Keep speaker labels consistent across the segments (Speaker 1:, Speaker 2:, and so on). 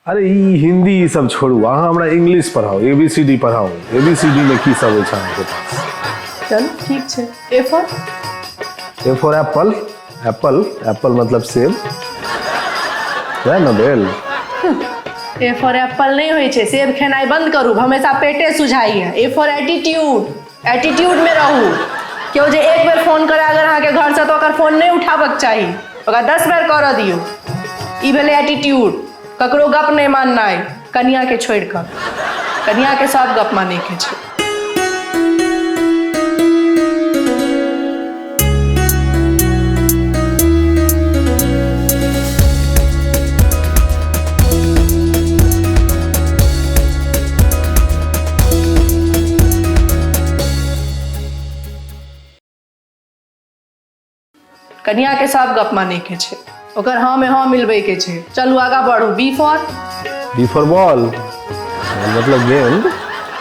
Speaker 1: अरे ई हिंदी ई सब छोड़ू, अहाँ हमरा इंग्लिश पढ़ाउ, ए बी सी डी पढ़ाउ। ए बी सी डी में की सब अछि अहाँके पास?
Speaker 2: चलू ठीक छै। A for?
Speaker 1: A for apple. Apple, apple मतलब सेब, वएह ने भेल?
Speaker 2: ए फॉर एप्पल नहि होइ छै। सेब खेनाइ बंद करू, हमेशा पेटे सुझाइए। ए फॉर एटीट्यूड, एटीट्यूड में रहू। केओ जे एक बेर फोन करे अगर अहाँके घरसँ, तऽ ओकर फोन नहि उठाबक चाही, ओकरा 10 बेर करऽ दियौ। ई भेलै एटीट्यूड। ककरो गप नहि माननाइ, कनियाके छोड़ि कऽ। कनियाके सब गप मानैके छै। कनिया के सब गप माने के छै, ओकर हाँ में हाँ मिलबै के छै। चलू आगा बढ़ू। B for?
Speaker 1: B for ball, मतलब गेंद।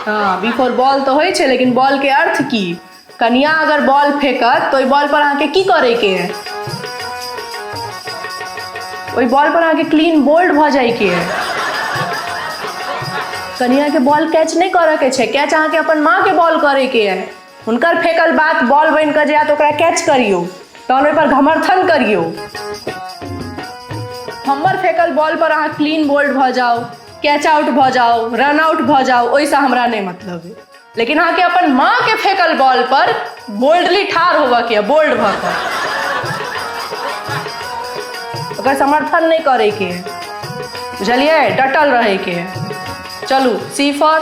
Speaker 2: हाँ, बी फॉर बॉल तऽ होइ छै, लेकिन बॉल के अर्थ की? कनिया अगर बॉल फेंकत तऽ ओहि बॉल पर अहाँके की करे के है? ओहि बॉल पर अहाँके क्लीन बोल्ड भऽ जाय के है। कनिया के बॉल कैच नहि करऽ के छै, कैच अहाँके अपन माँ के बॉल करे के है। हुनकर फेकल बात बॉल बनि कऽ जे आयत, ओकरा कैच करियौ, तहन ओहिपर घमर्थन करियौ। हमर फेकल बॉल पर अहाँ क्लीन बोल्ड भऽ जाउ, कैच आउट भऽ जाउ, रन आउट भऽ जाउ, ओहिसँ हमरा नहि मतलब है, लेकिन अहाँके अपन माँ के फेकल बॉल पर बोल्डली ठाढ़ होबऽ के, बोल्ड भऽ कऽ ओकर समर्थन नहि करैके है, बुझलियै? डटल रहैके है। चलू, सी फॉर?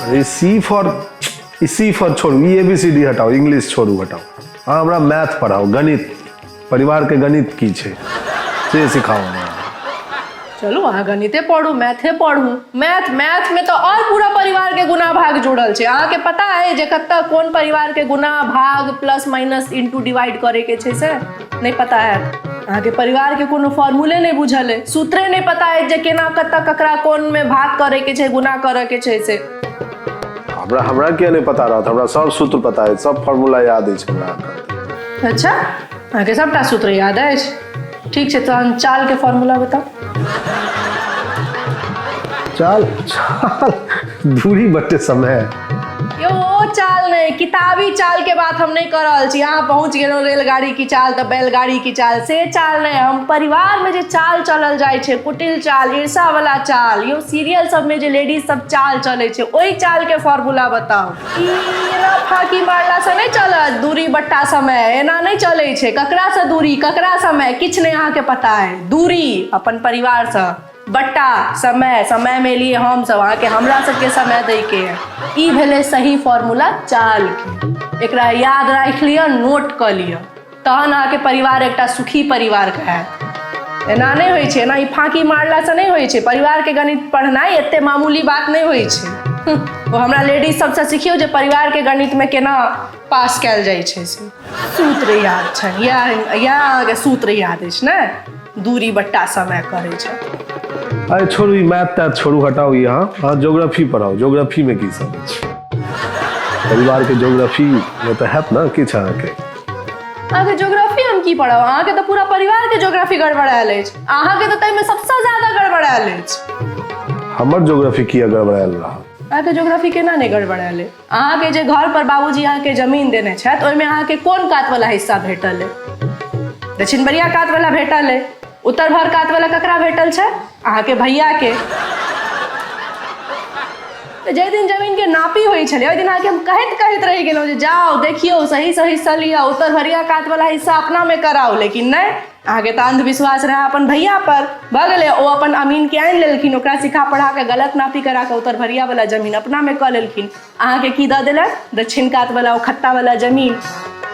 Speaker 1: अरे सी फॉर, ई सी फॉर छोड़ू, ई ए बी सी डी हटाउ, इंग्लिश छोड़ू, हटाउ। अहाँ हमरा मैथ पढ़ाउ, गणित। परिवारके गणित की छै से सिखाउ हमरा।
Speaker 2: चलू, अहाँ गणिते पढ़ू, मैथे पढ़ू। मैथ, मैथ में तऽ और पूरा परिवार के गुना भाग जुड़ल छै। अहाँके पता है जे कतऽ कोन परिवार के गुना भाग प्लस माइनस इंटू डिवाइड करे के छै? से नहि पता है अहाँके? परिवार के कोनो फॉर्मूले नहि बुझल है, सूत्रे नहि पता है जे केना कतऽ ककरा कोन में भाग करे के छै, गुना करे के छै से।
Speaker 1: हमरा हमरा किया नहि पता रहत? हमरा सब सूत्र पता है, सब फॉर्मूला याद अछि हमरा एखन।
Speaker 2: अच्छा, अहाँके सबटा सूत्र याद अछि? ठीक छै, तहन चाल के फॉर्मूला बताउ।
Speaker 1: चाल? चाल दूरी बटे समय।
Speaker 2: यौ, ओ चाल नहि, किताबी चाल के बात हम नहि कऽ रहल छी। अहाँ पहुँच गेलहुँ रेलगाड़ी की चाल तऽ बैलगाड़ी की चाल, से चाल नहि। हम परिवार में जे चाल चलल जाइ छै, कुटिल चाल, ईर्षा वाला चाल, यौ, सीरियल सब में जे लेडीज सब चाल चलै छै, ओहि चाल के फॉर्मूला बताउ। ई एना फाँकी मारला से नहि चलत। दूरी बट्टा समय एना नहि चलै छै। ककरा से दूरी, ककरा समय, किछु नहि अहाँके पता है। दूरी अपन परिवार से, बट्टा समय, समय में लिए हम सब, अहाँके हमरा सबके समय दै के है। ई भेलै सही फॉर्मूला चाल के। एकरा याद राखि लिअ, नोट कऽ लिअ, तहन अहाँके परिवार एकटा सुखी परिवार कहायत। एना नहि होइ छै, एना ई फाँकी मारलासँ नहि होइ छै। परिवारके गणित पढ़नाइ एते मामूली बात नहि होइ छै। ओ हमरा लेडीज सबसँ सिखियौ जे परिवारके गणितमे केना पास कयल जाइ छै। से सूत्र याद छनि? इएह इएह अहाँके सूत्र याद अछि ने? दूरी बट्टा समय करै छै।
Speaker 1: अरे छोड़ू, ई मैथ तैथ छोड़ू, हटाउ ई। अहाँ अहाँ ज्योग्राफी पढ़ाउ। ज्योग्राफी में की सब अछि? परिवार के ज्योग्राफी में तऽ हैत ने किछु अहाँके?
Speaker 2: अहाँके ज्योग्राफी हम की पढ़ाउ? अहाँके तऽ पूरा परिवार के ज्योग्राफी गड़बड़ायल अछि। अहाँके तऽ ताहिमे सबसँ ज्यादा गड़बड़ायल अछि।
Speaker 1: हमर ज्योग्राफी किया गड़बड़ायल रहत?
Speaker 2: अहाँके ज्योग्राफी केना नहि गड़बड़ायल अइ? अहाँके जे घर पर बाबूजी अहाँके जमीन देने छथि, ओहिमे अहाँके कोन कात वाला हिस्सा भेटल अइ? दक्षिणबरिया कात वाला भेटल अइ। उत्तर भर कात वाला ककरा भेटल छै? अहाँके भैया के। तऽ जाहि दिन जमीन के नापी होइ छलै, ओहि दिन अहाँके हम कहैत कहैत रहि गेलहुँ जे जाउ, देखियौ, सही सही हिस्सा लिअ, उत्तर भरिया कात वाला हिस्सा अपना मे कराउ। लेकिन नहि, अहाँके तऽ अंधविश्वास रहए अपन भैया पर। भऽ गेलै, ओ अपन अमीन के आनि लेलखिन, ओकरा सिखा पढ़ा कऽ गलत नापी करा कऽ उत्तर भरिया वाला जमीन अपना मे कऽ लेलखिन। अहाँके की दऽ देलक? दक्षिण कात वाला ओ खत्ता वाला जमीन।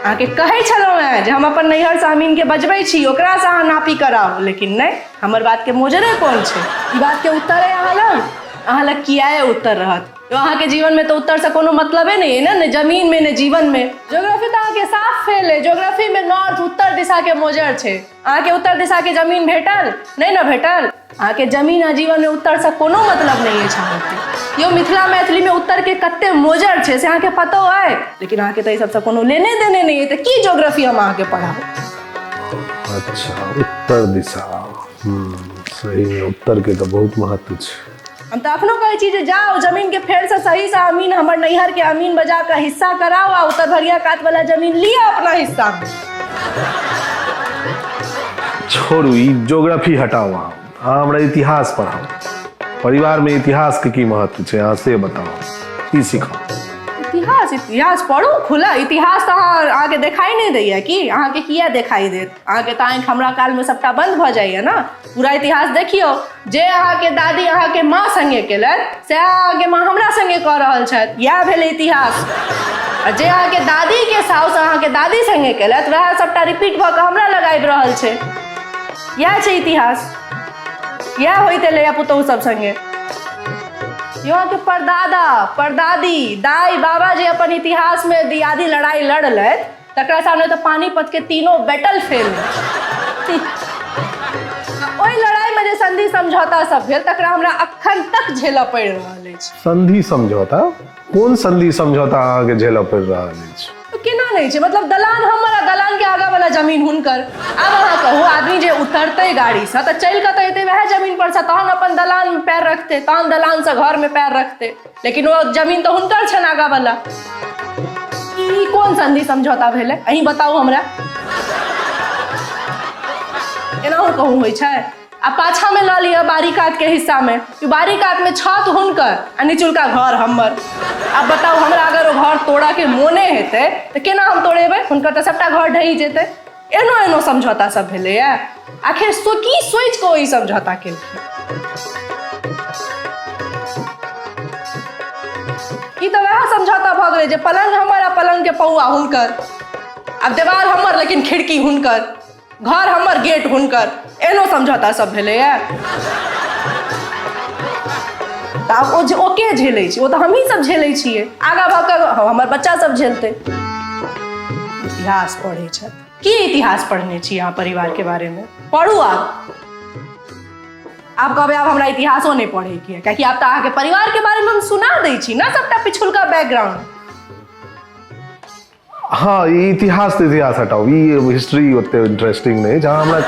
Speaker 2: अहाँके कहै छलहुँ हेँ जे हम अपन नैहरसँ अमीनके बजबै छी, ओकरासँ अहाँ नापी कराउ, लेकिन नहि, हमर बातके मोजरे कोन छै? ई बातके उत्तर अइ अहाँ लग? अहाँ लग किया उत्तर रहत? अहाँके जीवनमे तऽ उत्तरसँ कोनो मतलबे नहि अइ ने, ने जमीनमे ने जीवनमे। ज्योग्राफी तऽ अहाँके साफ फेल अइ। ज्योग्राफीमे नॉर्थ, उत्तर दिशाके मोजर छै। अहाँके उत्तर दिशाके जमीन भेटल नहि ने भेटल। अहाँके जमीन आ जीवनमे उत्तरसँ कोनो मतलब नहि अछि अहाँके। यौ, मिथिला मैथिलीमे उत्तरके कते मोजर छै से अहाँके पतो अइ, लेकिन अहाँके तऽ एहि सबसँ कोनो लेने देने नहि अइ, तऽ की ज्योग्राफी हम अहाँके पढ़ाउ?
Speaker 1: अच्छा, उत्तर दिशा। सहीमे उत्तरके तऽ बहुत महत्व छै।
Speaker 2: हम तऽ अखनो कहै छी जे जाउ जमीनके फेरसँ सहीसँ अमीन, हमर नैहरके अमीन बजा कऽ हिस्सा कराउ आ उत्तरभरिया कात वाला जमीन लिअ अपना हिस्सामे।
Speaker 1: छोड़ू ई ज्योग्राफी, हटाउ। अहाँ अहाँ हमरा इतिहास पढ़ाउ। परिवारमे इतिहासके की महत्व छै, अहाँ से बताउ, ई सिखाउ।
Speaker 2: इतिहास? इतिहास पढ़ू खुला। इतिहास तऽ अहाँके देखाई नहि दैया की? अहाँके किया देखाई देत? अहाँके तऽ आँखि हमरा कालमे सबटा बंद भऽ जाइया ने। पूरा इतिहास देखियौ, जे अहाँके दादी अहाँके माँ संगे केलथि सएह अहाँके माँ हमरा संगे कऽ रहल छथि। इएह भेलै इतिहास। आ जे अहाँके दादीके साउस अहाँके दादी संगे केलथि, वएह सबटा रिपीट भऽ कऽ हमरा लग आबि रहल छै। इएह छै इतिहास, इएह होइत एलैया पुतहु सब संगे। यौ, अहाँके परदादा परदादी दाई बाबा जे अपन इतिहासमे दियादी लड़ाई लड़लथि, तकरा सामने तऽ पानीपत के तीनों बैटल फेल। ओहि लड़ाई में जे संधि समझौता सब भेल, तकरा हमरा अखन तक झेलऽ पड़ि रहल अछि।
Speaker 1: संधि समझौता? कोन संधि समझौता अहाँके झेलऽ पड़ि रहल अछि?
Speaker 2: तऽ केना नहि छै? मतलब दलान हमर आ दलान के आगा वाला जमीन हुनकर। आब अहाँ कहू, आदमी जे उतरतै गाड़ीसँ तऽ चलि कऽ तऽ एतै वएह जमीन परसँ, तहन अपन दलान मे पैर रखतै, तहन दलानसँ घरमे पैर रखतै, लेकिन ओ जमीन तऽ हुनकर छनि आगा वाला। ई कोन संधि समझौता भेलै, अहीं बताउ हमरा। एनाहु कहूँ होइ छै? आ पाछामे लऽ लिअ बारी कातके हिस्सामे। ई बारी कातमे छत हुनकर आ निचुलका घर हमर। आब बताउ, हमरा अगर ओ घर तोड़ऽके मोने हेतै तऽ केना हम तोड़ेबै? हुनकर तऽ सभटा घर ढहि जेतै। एनो एनो समझौता सब भेलैया। आखिर सो की सोचि कऽ ओ ई समझौता केलखिन? ई तऽ वएह समझौता भऽ गेलै जे पलङ्ग हमर आ पलङ्गके पौआ हुनकर। आब देवाल हमर लेकिन खिड़की हुनकर, घर हमर गेट हुनकर। एहनो समझौता सब भेलैया। तऽ आब ओ जे ओ के झेलै छै? ओ तऽ हमही सब झेलै छियै। आगाँ भऽ कऽ हमर बच्चा सब झेलतै। इतिहास पढ़ै छथि। की इतिहास पढ़ने छी अहाँ परिवारके बारेमे? पढ़ू आब। आब कहबै आब हमरा इतिहासो नहि पढ़ैके है, कियाकि आब तऽ अहाँके परिवारके बारेमे हम सुना दै छी ने सबटा पिछुलका बैकग्राउंड।
Speaker 1: हाँ, ई इतिहास तऽ इतिहास हटाउ, ई हिस्ट्री ओते इंटरेस्टिंग नहि। जहाँ हमरा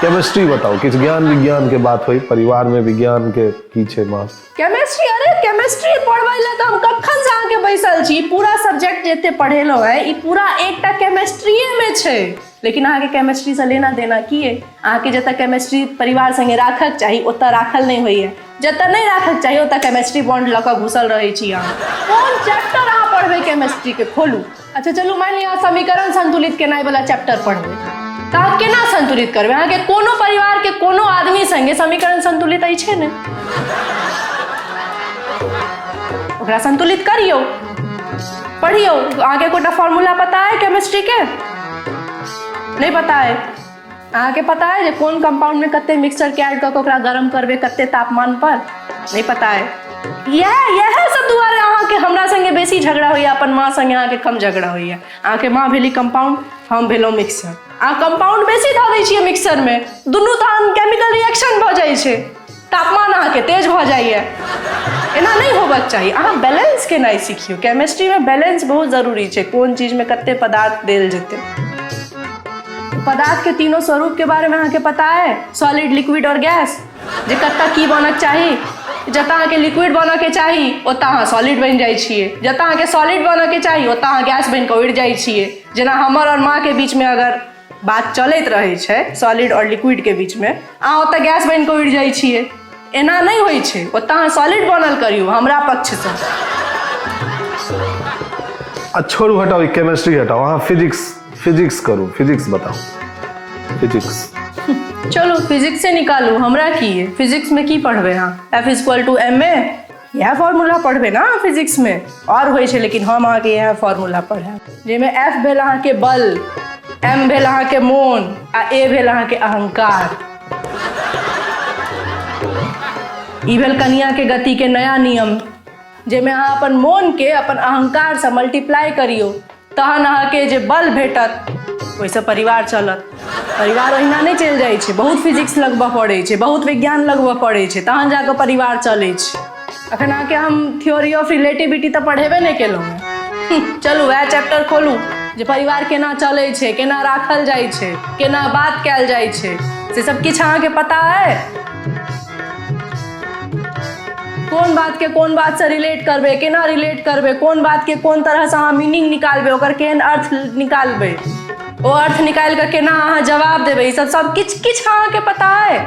Speaker 1: केमिस्ट्री बताउ, किछु ज्ञान विज्ञान के बात होइ। परिवार में विज्ञान के की छै महत्व?
Speaker 2: केमिस्ट्री? अरे, केमिस्ट्री पढ़बै लए तऽ हम कखन से अहाँके बैसल छी। पूरा सब्जेक्ट जते पढ़ेलहुँ है, ई पूरा एकटा केमिस्ट्रीए छै, लेकिन अहाँके केमिस्ट्रीसँ लेना देना की अइ? अहाँके जतऽ केमिस्ट्री परिवार सङ्गे राखक चाही, ओतऽ राखल नहि होइए। जतऽ नहि राखक चाही, ओतऽ केमिस्ट्री बॉन्ड लऽ कऽ घुसल रहै छी अहाँ। कोन चैप्टर अहाँ पढ़बै केमिस्ट्रीके? खोलू। अच्छा चलू, मानि लिअ समीकरण संतुलित केनाइ वाला चैप्टर पढ़बै, तऽ अहाँ केना संतुलित करबै? अहाँके कोनो परिवारके कोनो आदमी सङ्गे समीकरण संतुलित अछि ने। ओकरा संतुलित करियौ, पढ़ियौ। अहाँके एकोटा फॉर्मूला पता है केमिस्ट्रीके? नहि पता है। अहाँके पता है जे कोन कंपाउंडमे कते मिक्सचरके ऐड कऽ कऽ ओकरा गरम करबै, कते तापमान पर? नहि पता है। इएह इएह सब दुआरे अहाँके हमरा संगे बेसी झगड़ा होइया, अपन माँ संगे अहाँके कम झगड़ा होइया। अहाँके माँ भेली कंपाउंड, हम भेलहुँ मिक्सचर। अहाँ कंपाउंड बेसी धऽ दै छियै मिक्सचरमे, दुनू तहन केमिकल रिएक्शन भऽ जाइ छै, तापमान अहाँके तेज भऽ जाइए। एना नहि होबक चाही। अहाँ बैलेंस केनाइ सिखियौ। केमिस्ट्रीमे बैलेंस बहुत जरूरी छै, कोन चीजमे कते पदार्थ देल जेतै। पदार्थके तीनों स्वरूपके बारेमे अहाँके पता है? सॉलिड, लिक्विड और गैस। जे कतऽ की बनक चाही। जतऽ अहाँके लिक्विड बनऽके चाही, ओतऽ अहाँ सॉलिड बनि जाइ छियै। जतऽ अहाँके सॉलिड बनऽके चाही, ओतऽ अहाँ गैस बनि कऽ उड़ि जाइ छियै। जेना हमर आओर माँके बीचमे अगर बात चलैत रहै छै सॉलिड आओर लिक्विडके बीचमे, अहाँ ओतऽ गैस बनि कऽ उड़ि जाइ छियै। एना नहि होइ छै। ओतऽ अहाँ सॉलिड बनल करियौ हमरा पक्षसँ।
Speaker 1: आ छोड़ू, हटाउ ई केमिस्ट्री हटाउ। अहाँ फिजिक्स फिजिक्स करू, फिजिक्स बताउ, फिजिक्स।
Speaker 2: चलू, फिजिक्से निकालू, हमरा की है? फिजिक्समे की पढ़बै अहाँ? F equal to M A, इएह फॉर्मूला पढ़बै ने फिजिक्समे? आओर होइ छै, लेकिन हम अहाँके इएह फॉर्मूला पढ़ायब, जाहिमे एफ भेल अहाँके बल, एम भेल अहाँके मोन आ ए भेल अहाँके अहंकार। ई भेल कनियाके गतिके नया नियम, जाहिमे अहाँ अपन मोनके अपन अहंकारसँ मल्टीप्लाई करियौ, तहन अहाँके जे बल भेटत, ओहिसँ परिवार चलत। परिवार ओहिना नहि चलि जाइ छै। बहुत फिजिक्स लगबऽ पड़ै छै, बहुत विज्ञान लगबऽ पड़ै छै, तहन जाकऽ परिवार चलै छै। अखन अहाँके हम थ्योरी ऑफ रिलेटिविटी तऽ पढ़ेबे नहि केलहुँ हेँ। चलू, वएह चैप्टर खोलू जे परिवार केना चलै छै, केना राखल जाइ छै, केना बात कयल जाइ छै, से सब किछु अहाँके पता अइ? कोन बातके कोन बातसँ रिलेट करबै, केना रिलेट करबै, कोन बातके कोन तरहसँ अहाँ मीनिंग निकालबै, ओकर केहन अर्थ निकालबै, ओ अर्थ निकालि कऽ केना अहाँ जवाब देबै, ई सब सब किछु किछु अहाँके पता अइ?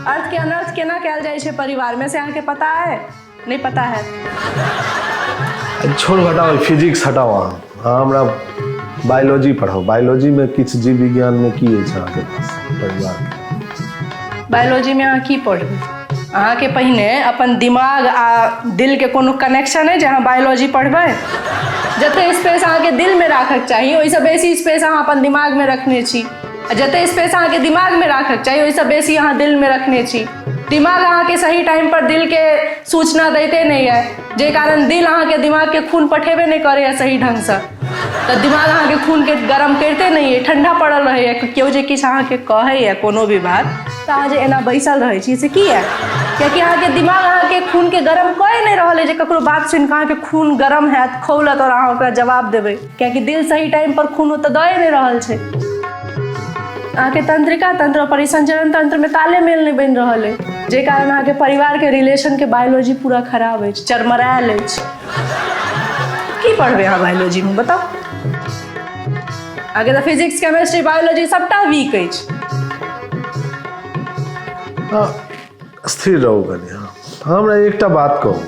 Speaker 2: अर्थ के अनर्थ केना कयल जाइ छै परिवारमे से अहाँके पता अइ? नहि पता है।
Speaker 1: छोड़ू, हटाओ, फिजिक्स हटाओ। अहाँ अहाँ हमरा बायोलॉजी पढ़ाउ। बायोलॉजीमे किछु जीव विज्ञानमे की अछि अहाँके पास परिवार?
Speaker 2: बायोलॉजीमे अहाँ की पढ़बै? अहाँके पहिने अपन दिमाग आ दिलके कोनो कनेक्शन अइ जे अहाँ बायोलॉजी पढ़बै? जते स्पेस अहाँके दिलमे राखक चाही, ओहिसँ बेसी स्पेस अहाँ अपन दिमागमे रखने छी, आ जते स्पेस अहाँके दिमागमे राखक चाही, ओहिसँ बेसी अहाँ दिलमे रखने छी। दिमाग अहाँके सही टाइम पर दिलके सूचना दैते नहि यऽ, जाहि कारण दिल अहाँके दिमागके खून पठेबे नहि करैए सही ढङ्गसँ, तऽ दिमाग अहाँके खूनके गरम करिते नहि अइ, ठण्डा पड़ल रहैए। केओ जे किछु अहाँके कहैए कोनो भी बात, तऽ अहाँ जे एना बैसल रहै छी से किया? कियाकि अहाँके दिमाग अहाँके खूनके गरम कए नहि रहल अइ जे ककरो बात सुनि कऽ अहाँके खून गरम हैत, खौलत आओर अहाँ ओकरा जवाब देबै, कियाकि दिल सही टाइम पर खून ओतऽ दए नहि रहल छै। अहाँके तंत्रिका तंत्र आओर परिसंचरण तंत्रमे ताले मेल नहि बनि रहल अइ, जाहि कारण अहाँके परिवारके रिलेशनके बायोलॉजी पूरा खराब अछि, चरमरायल अछि। की पढ़बै अहाँ बायोलॉजीमे, बताउ? अहाँके तऽ फिजिक्स, केमिस्ट्री, बायोलॉजी सबटा वीक अछि।
Speaker 1: हँ, स्थिर रहू कनि। अहाँ हमरा एकटा बात कहू,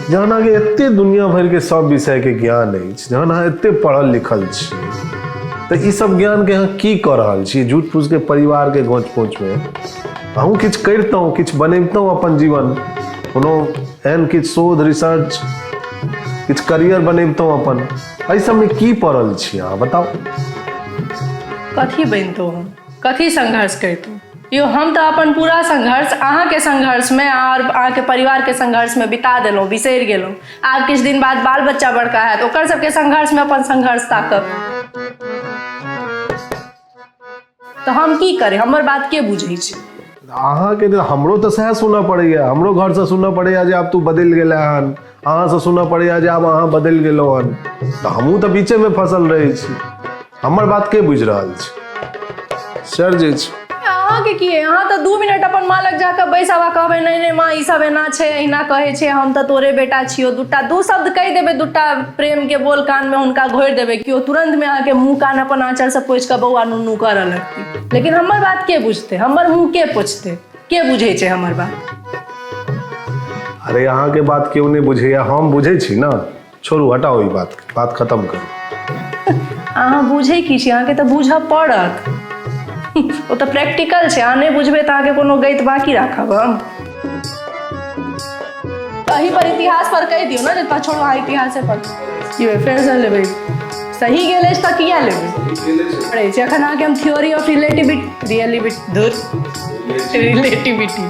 Speaker 1: जहन अहाँके एते दुनिया भरिके सब विषयके ज्ञान अछि, जहन अहाँ एते पढ़ल लिखल छी, तऽ ई सब ज्ञानके अहाँ की कऽ रहल छी? झूठ फूसके परिवारके घोंच पोंचमे अहूँ किछु करितहुँ, किछु बनेबितहुँ अपन जीवन, कोनो एहन किछु शोध रिसर्च, किछु करियर बनेबितहुँ अपन। एहि सबमे की पड़ल छी अहाँ, बताउ?
Speaker 2: कथी बनितहुँ हम, कथी संघर्ष करितहुँ? यौ, हम तऽ अपन पूरा संघर्ष अहाँके संघर्षमे आओर अहाँके परिवारके संघर्षमे बिता देलहुँ, बिसरि गेलहुँ। आब किछु दिन बाद बाल बच्चा बड़का हैत, ओकर सबके संघर्षमे अपन संघर्ष ताकब। तऽ हम की करी? हमर बात के बुझै छै?
Speaker 1: अहाँके तऽ हमरो तऽ सएह सुनऽ पड़ैया। हमरो घरसँ सुनऽ पड़ैया जे आब तू बदलि गेलै हन, अहाँसँ सुनऽ पड़ैया जे आब अहाँ बदलि गेलहुँ हन। तऽ हमहूँ तऽ बीचेमे फसल रहै छी। हमर बात के बुझि रहल छै सर जे छै?
Speaker 2: अहाँके की अइ? अहाँ तऽ 2 मिनट अपन माँ लग जाकऽ बैसब आ कहबै, नहि नहि माँ, ई सब एना छै, एहिना कहै छै, हम तऽ तोरे बेटा छियौ। दूटा दू शब्द कहि देबै, दूटा प्रेमके बोल कानमे हुनका घोरि देबै कि ओ तुरन्तमे अहाँके मुँह कान अपन आँचरसँ पोछि कऽ बौआ नुनू करऽ लगतै। लेकिन हमर बात के बुझतै? हमर मुँह के पोछतै? के बुझै छै हमर बात?
Speaker 1: अरे, अहाँके बात केओ नहि बुझैया, हम बुझै छी ने। छोड़ू, हटाउ ई बात, बात खत्म करू।
Speaker 2: अहाँ बुझै की छी? अहाँके तऽ बूझऽ पड़त, ओ तऽ प्रैक्टिकल छै। अहाँ नहि बुझबै तऽ अहाँके कोनो गैत बाँकी राखब हम? एहि पर इतिहास पर कहि दियौ ने जे तऽ छोड़ू, अहाँ इतिहासे पर की भेल, फेरसँ लेबै? सही गेल अछि तऽ किया लेबै? पढ़ै छी एखन अहाँके हम थ्योरी ऑफ रिलेटिविटी, रियलिबिटी, धुर, रिलेटिविटी।